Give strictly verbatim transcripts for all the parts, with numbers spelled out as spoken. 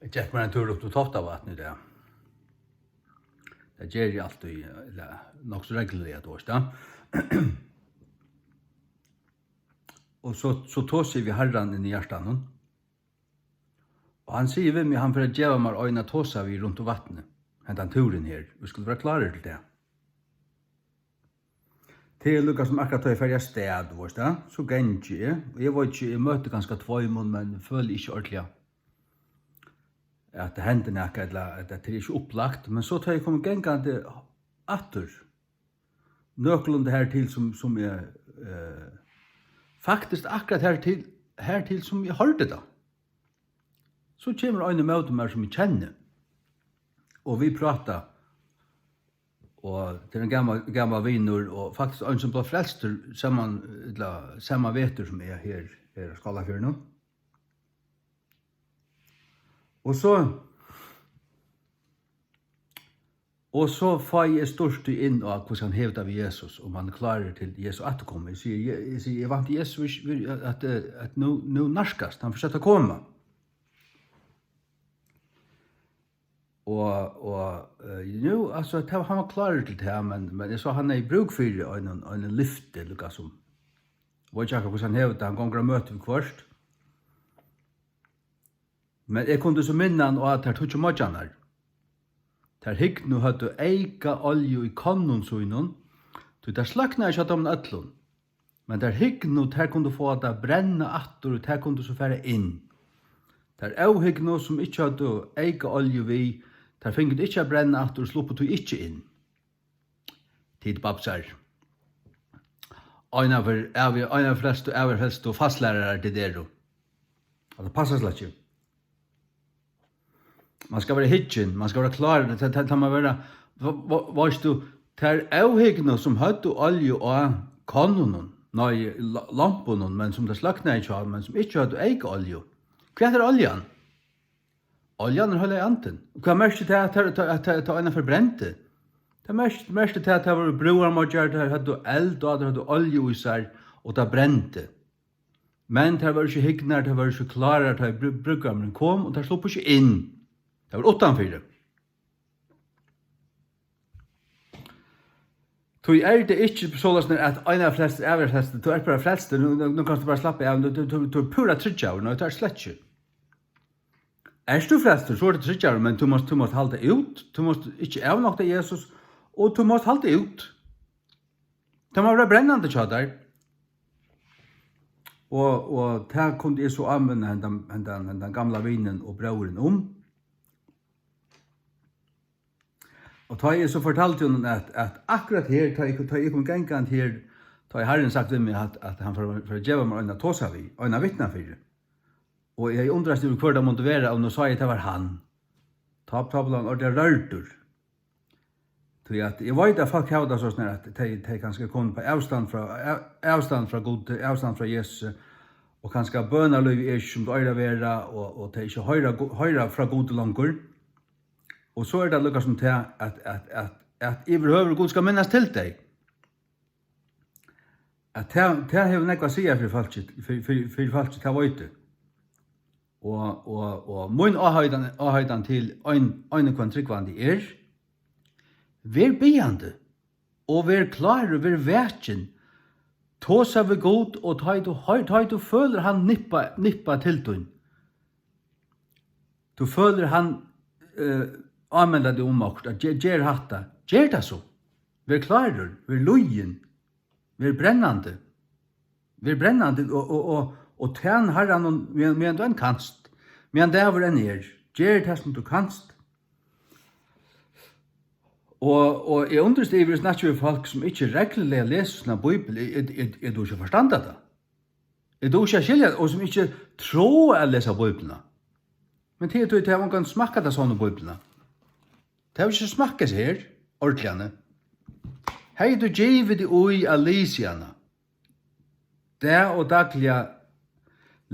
Gekk mær ein túr upp til Toftavatn í dag. Tað geri eg altíð, ella nokk so regluliga, tú veist tað. Og so, so tosi eg við Harran inn í hjartanum. Og hann sigur við meg, hann fer at geva mær ein at tosa við runt um vatnið, hendan túrin her. Vit skulu vera klárir til tað. Tað er líka sum akkurát tá eg fari avstað, tú veist tað, so gangi eg. Og eg veit ikki, eg møti kanska tveimum, men føli ikki ordiliga, at tað hendir nakað, ella at tað er ikki upplagt. Men so tá eg komi gangandi aftur, nøkulunda har til sum, sum eg, eh, faktiskt akkurát har til, har til sum eg hoyrdi tað. So kemur ein ímóti mær, sum eg kenni, og vit práta, og tað er ein gamal, gamal vinur, og faktiskt ein, sum bleiv frelstur saman, ella sama vetur sum eg her, her á Skálafjørðinum. Og so, og so fái eg sturtað inn á, hvussu hann hevur tað við Jesus, um hann er klárur til Jesu afturkomu. Eg sigi, eg, eg sigi, eg vænti, Jesus, at, at, at nú, nú nærkast, hann fer skjótt at koma. Og, og, eh, nú, altso, tað var, hann var klárur til tað, men, men eg sá, hann hevði brúk fyri einum, einum lyfti, líka sum. Veit ikki akkurát, hvussu hann hevur tað, hann gongur á møti viðhvørt. Men eg kundi so minna hann á, at tær tíggju moyggjarnar, tær hygnu, høvdu eyka olju í konnum sínum, tí tað sløknaði hjá teimum øllum. Men tær hygnu, tær kundu fáa tað at brenna aftur, og tær kundu so fara inn. Tær óhygnu, sum ikki høvdu eyka olju við, tær fingu tað ikki at brenna aftur og sluppu tí ikki inn. Tit babsar. Einaferð, einaferð frelstu, einaferð frelstu, fastlærarar tit eru. At tað passar slett ikki. Man skal vera hyggin, man skal vera klár, tað, tað, tað má vera, ve-, ve-, veitst tú, tær óhygnu, sum høvdu olju á konnunum, nei, la-, lompunum, men sum tað sløknaði hjá, men sum ikki høvdu eyka olju. Hvat er oljan? Oljan er Heilagi Andin. Hvat merkir tað, at tað, at tað, at tað einaferð brendi? Tað merkir, merkir tað, at tað vóru brúðarmoyggjar, tær høvdu eld á, tær høvdu olju í sær, og tað brendi. Men tær vóru ikki hygnar, tær vóru ikki klárar, tá ið brú-, brúðgómurin kom, og tær sluppu ikki inn. Tær vóru uttanfyri. Tí er tað ikki soleiðis, at einaferð frelstur, aðruferð frelstur, tú ert bara frelstur, nú, nú, nú kanst tú bara slappa av, tú, tú, tú, tú ert púra tryggjaður, nei, tað ert slett ikki. Ert tú frelstur, so ert tú tryggjaður, men tú mást, tú mást halda út, tú mást ikki avnokta Jesus, og tú mást halda út. Tað má vera brennandi hjá tær. Og, og tað kundi eg so áminna hendan, hendan, hendan gamla vinin og bróðurin um. Og tá eg so fortaldi honum, at, at akkurát her, tá eg, tá eg kom gangandi her, tá ið Harrin sagt við meg, at, at hann fer, fer at geva mær ein at tosa við, ein at vitna fyri. Og eg undrast yvir, hvør tað mundi vera, og nú sá eg, at tað var hann. Tá, tá bleiv hann ordiliga rørdur. Tí at eg veit, at fólk hava tað soleiðis, at tey, tey kanska koma upp á avstand frá, av-, avstand frá Gudi, avstand frá Jesusi, og kanska bønarlívið er ikki, sum tað eigur at vera, og, og tey ikki hoyra Gu-, hoyra frá Gudi longur. Og so er tað líka sum tað, at, at, at, at yvirhøvur Gud skal minnast til tey. At tað, tað hevur nógv at siga fyri fólkið, fyri, fyri, fyri fólkið, tað veit eg. Og, og, og mín áheitan, áheitan til ein, ein og hvønn trúgvandi er: ver biðjandi, og ver klárur, ver vakin. Tosa við Gud, og tá ið tú hoyr-, tá ið tú følir hann nippa, nippa til tín, tú følir hann, eh, áminna teg um okkurt, at ge-, ger hatta, ger tað so. Ver klárur, ver lýðin, ver brennandi. Ver brennandi og, og, og, og tæn Harranum, meðan, meðan tú enn kanst, meðan dagur enn er. Ger tað, sum tú kanst. Og, og eg undrist yvir, eg snakki við fólk, sum ikki regluliga lesa sína bíbel, eg, eg, eg, eg dugi ikki at forstanda tað. Eg dugi ikki at skilja, og sum ikki tráa at lesa Bíbliuna. Men tað er tí, tey hava ongantíð smakkað ta sonu Bíbliuna. Tey hava ikki smakkað hesa her, ordiliga. Hevði tú givið teg í at lisið hana, dag og dagliga,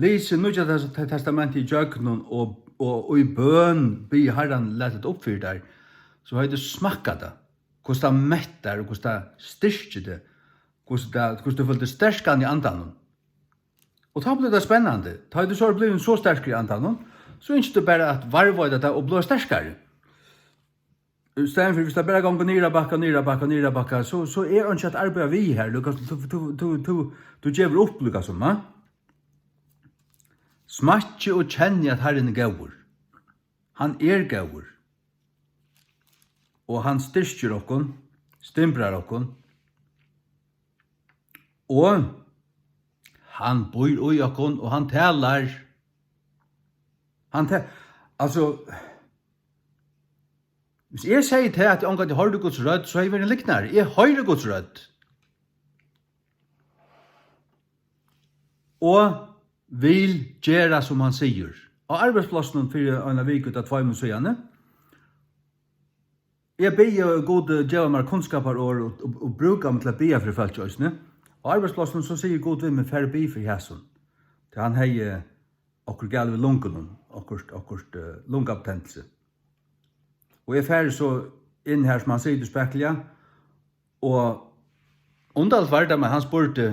lisið Nýggja Tes-, Testamentið ígjøgnum og, og, og í bøn biðið Harran lata tað upp fyri tær, so hevði tú smakkað tað, hvussu tað mettar og hvussu tað styrkir teg, hvussu tað, hvussu tú følir teg sterkan í andanum. Og tá bleiv tað spennandi. Tá ið tú so ert blivin so sterkur í andanum, So ynskir tú bara at varðveita tað og blíva sterkari. Í staðin fyri, viss tað bara gongur niður á bakka, niður á bakka, niður á bakka, so, so er einki at arbeiða við har. Tú kanst, tú, tú, tú, tú, tú gevur upp líka sum, ha? Smakki og kenni, at Harrin er góður. Hann er góður. Og hann styrkir okkum, stimbrar okkum. Og hann býr í okkum, og hann talar. Hann ta-, altso, viss eg segði tað, at eg ongantíð hoyrdi Guds rødd, so hevði eg verið ein lygnari. Eg hoyri Guds rødd. Og vil gera, sum hann sigur. Á arbeiðsplássinum fyri eina viku ella tveimum síðani, eg biði Gud, eh, geva mær kunnskaparorð og, og, og brúka meg til at biðja fyri fólki eisini. Á arbeiðsplássinum, so sigur Gud við meg: "Far og bið fyri hasum." Tí hann hevði okkurt galið við lungunum, okkurt, okkurt, eh, lungabetendelse. Og eg fari so inn har, sum hann sigur spakuliga, og undarligt var tað, men hann spurdi: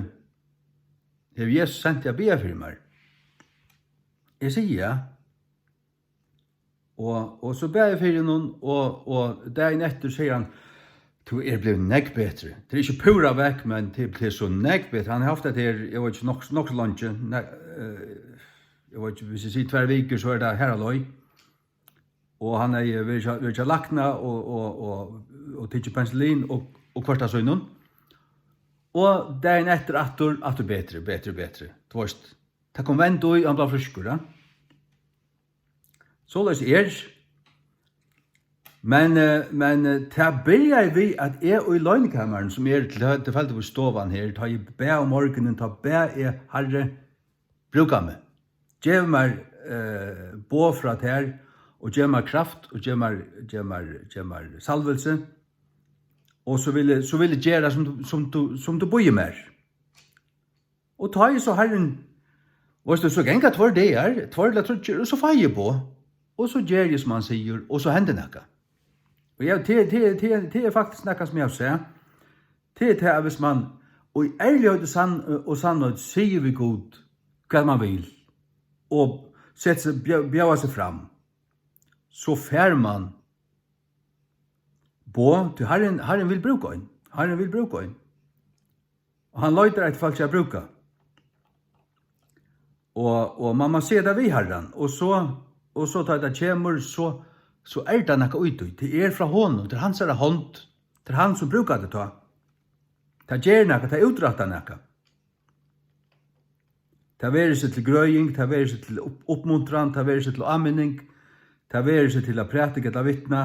"Hevur Jesus sent teg at biðja fyri mær?" Eg sigi: "Ja." Og, og so bað eg fyri honum, og, og dagin eftir segði hann: "Tú ert blivin nógv betri. Tað er ikki púra vekk, men tað er, tað er so nógv betri." Hann hevur havt tað her, eg veit ikki, nokk, nokk so leingi. Nei, eh, eg veit ikki, viss eg sigi tvær vikur, so er tað har á leið. Og hann hevði verið hjá, verið hjá lækna og, og, og, og tikið penicillin og, og hvørt av sínum. Og dagin eftir aftur, aftur betri, betri, betri. Tú veist, tað kom vend í, og hann bleiv frískur, ja. Soleiðis er. Men, eh, men, eh, tað byrjaði við, at eg í loynikamarinum, sum er til, tilfeldigvis stovan her, tá eg bað um morgunin, tá bað eg: "Harri, brúka meg. Gev mær, eh, boð frá tær, og gev mær kraft, og gev mær, gev mær, gev mær salvilsi, og so vil eg, so vil eg gera, sum tú, sum tú, sum tú býður mær." Og tá er so Harrin, veitst tú, so ganga tveir dagar, tveir ella tríggir, og so fái eg boð. Og so geri eg, sum hann sigur, og so hendir nakað. Og eg, tað, tað, tað, tað er faktiskt nakað, sum eg havi sæð. Tað er tað, at viss mann í ærligheit og sann-, og sannheit sigur við Gud, hvat mann vil, og setir seg, bjó-, bjóðar seg fram, so fær mann boð, tí Harrin, Harrin vil brúka ein. Harrin vil brúka ein. Og hann leitar eftir fólki at brúka. Og, og mann má siga tað við Harran. Og so, og so tá tað kemur, so, so er tað nakað í tí. Tað er frá honum, tað er hansara hond. Tað er hann, sum brúkar tað tá. Tað ger nakað, tað útrættar nakað. Tað veri seg til grøðing, tað veri seg til upp-, uppmuntran, tað veri seg til áminning, tað veri seg til at prædika ella vitna.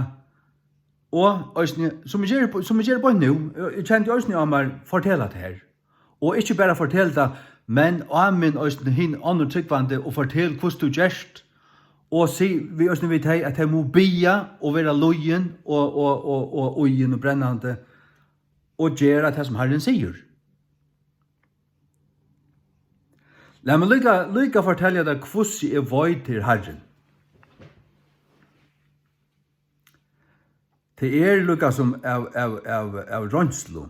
Og eisini, sum eg geri, sum eg geri beint nú, eg, eg kendi eisini á mær fortela tað her. Og ikki bara fortel tað, men áminn eisini hin onnur trúgvandi og fortel, hvussu tú gert. Og sig við eisini við tey, at tey mugu biðja og vera lýðin og, og, og, og íðin og brennandi og gera tað, sum Harrin sigur. Lat meg líka, líka fortelja tær, hvussu eg veit, tað er Harrin. Tað er líka sum av, av, av, av roynslu.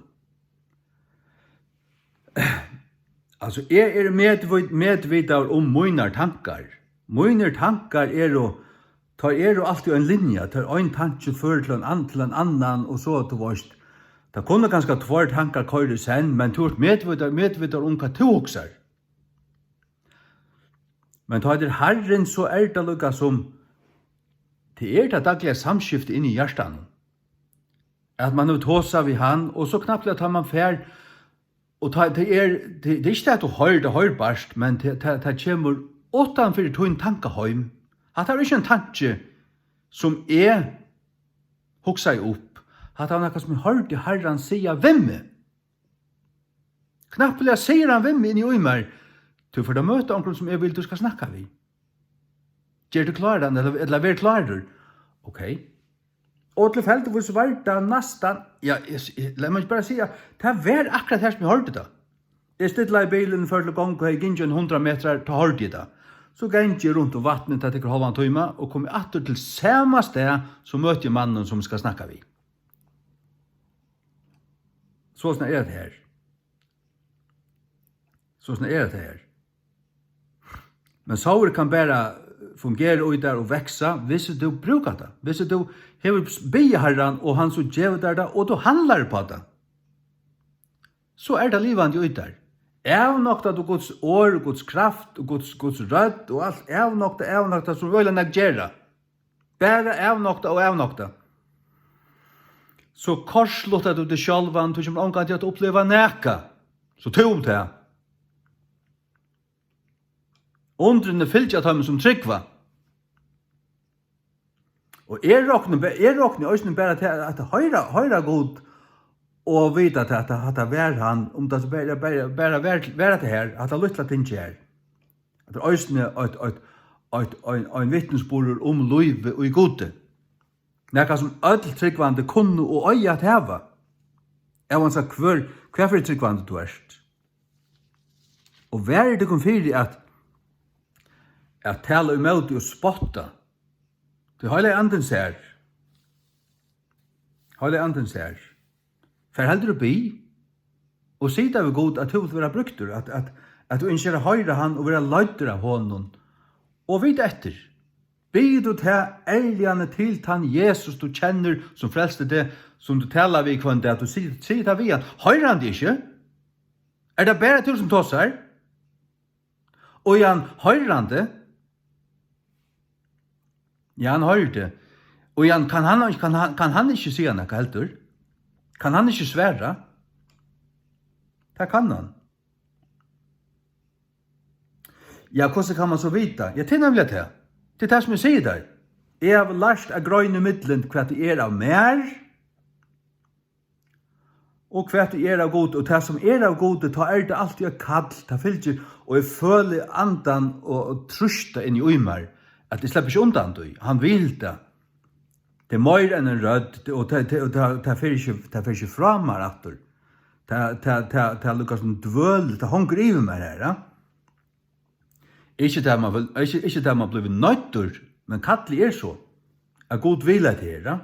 Altso, eg eri medvit-, medvitaður um mínar tankar. Mínir tankar eru, teir eru altíð ein linja, teir ein tanki førir til ein ann-, til ein annan, og so, tú veist, tað kunnu kanska tveir tankar koyra í senn, men tú ert medvitaður, medvitaður um, hvat tú hugsar. Men tá tað er Harrin, so er tað líka sum, tað er tað dagliga samskiftið inni í hjartanum. At mann hevur tosað við hann, og so knappliga tá mann fær, og tá, tað er, tað, tað er ikki tað, at tú hoyrir, tað hoyrir bart, men tað, tað, tað kemur uttan fyri tín tankaheim. Hatta er ikki ein tanki, sum eg hugsaði upp. Hatta var nakað, sum eg hoyrdi Harran siga við meg. Knappliga sigur hann við meg inni í mær: "Tú fert at møta onkrum, sum eg vil, tú skal snakka við. Ger teg kláran, ella, ella ver klárur." Ok. Og tilfeldigvis var tað næstan, ja, eg, eg, lat meg bara siga, tað var akkurát her, sum eg hoyrdi tað. Eg stillaði bilin, fór til gongu, hevði gingið ein hundrað metrar, tá hoyrdi eg tað. So gangi eg runt um vatnið, tað tekur hálvan tíma, og komi aftur til sama stað, so møti eg mannin, sum eg skal snakka við. Soleiðis er tað her. Soleiðis er tað her. Men Sóri kann bara fungera í tær og vaksa, viss tú brúkar tað. Viss tú hevur biðið Harran, og hann so gevur tær tað, og tú handlar upp á tað, so er tað livandi í tær. Avnoktar tú Guds orð, Guds kraft og Guds, Guds rødd og alt, avnokta, avnokta, sum øgiliga nógv gera. Bara avnokta og avnokta. So kortlítar tú teg sjálvan, tú kemur ongantíð at uppliva nakað. So tú um tað. Undrini fylgja teimum, sum trúgva. Og eg rokni ba-, eg rokni eisini bara til at hoyra, hoyra Gud og vita at hatta, hatta var hann, um tað so bara, bara, bara var, var hetta her, hatta lítla tingið her. At tað er eisini eitt, eitt, eitt, ein, ein vitnisburður um lívið í Gudi. Nakað sum øll trúgvandi kunnu og eiga at hava. Óansæð hvør, hvat fyri trúgvandi tú ert. Og varið tykkum fyri at, at tala ímóti og spotta. Tí Heilagi Andin sær. Heilagi Andin sær. Far heldur og bið, og sig tað við Gud, at tú vilt vera brúktur, at, at, at tú ynskir at hoyra hann og vera leiddur av honum. Og vit eftir. Biður tú tað ærliga til tann Jesus, tú kennir, sum frelsti teg, sum tú talar við hvønn dag, tú sigur, sigur tað við hann. Hoyrir hann teg ikki? Er tað bara tú, sum tosar? Og hann hoyrir hann teg? Ja, hann hoyrir teg. Og hann, kann hann, kann hann, kann hann ikki siga nakað heldur? Kann hann ikki svara? Tað kann hann. Ja, hvussu kann man so vita? Ja, tað er nemliga tað. Tað er tað, sum eg sigi tær. Eg havi lært at greina ímillum, hvat ið er av mær, og hvat ið er av Gudi. Og tað, sum er av Gudi, tá er tað altíð eitt kall, tað fylgir, og eg føli andan og, og trýsta inn í mær, at eg sleppi ikki undan tí. Hann vil tað. Tað er meira enn ein rødd, og tað, tað, og tað, tað fer ikki, tað fer ikki frá mær aftur. Tað, tað, tað, tað er líka sum dvøl, tað hongur yvir mær her, ja. Ikki tað, man vil, ikki, ikki tað, man blívur noyddur, men kallið er so, at Gud vil, at tað er, ja.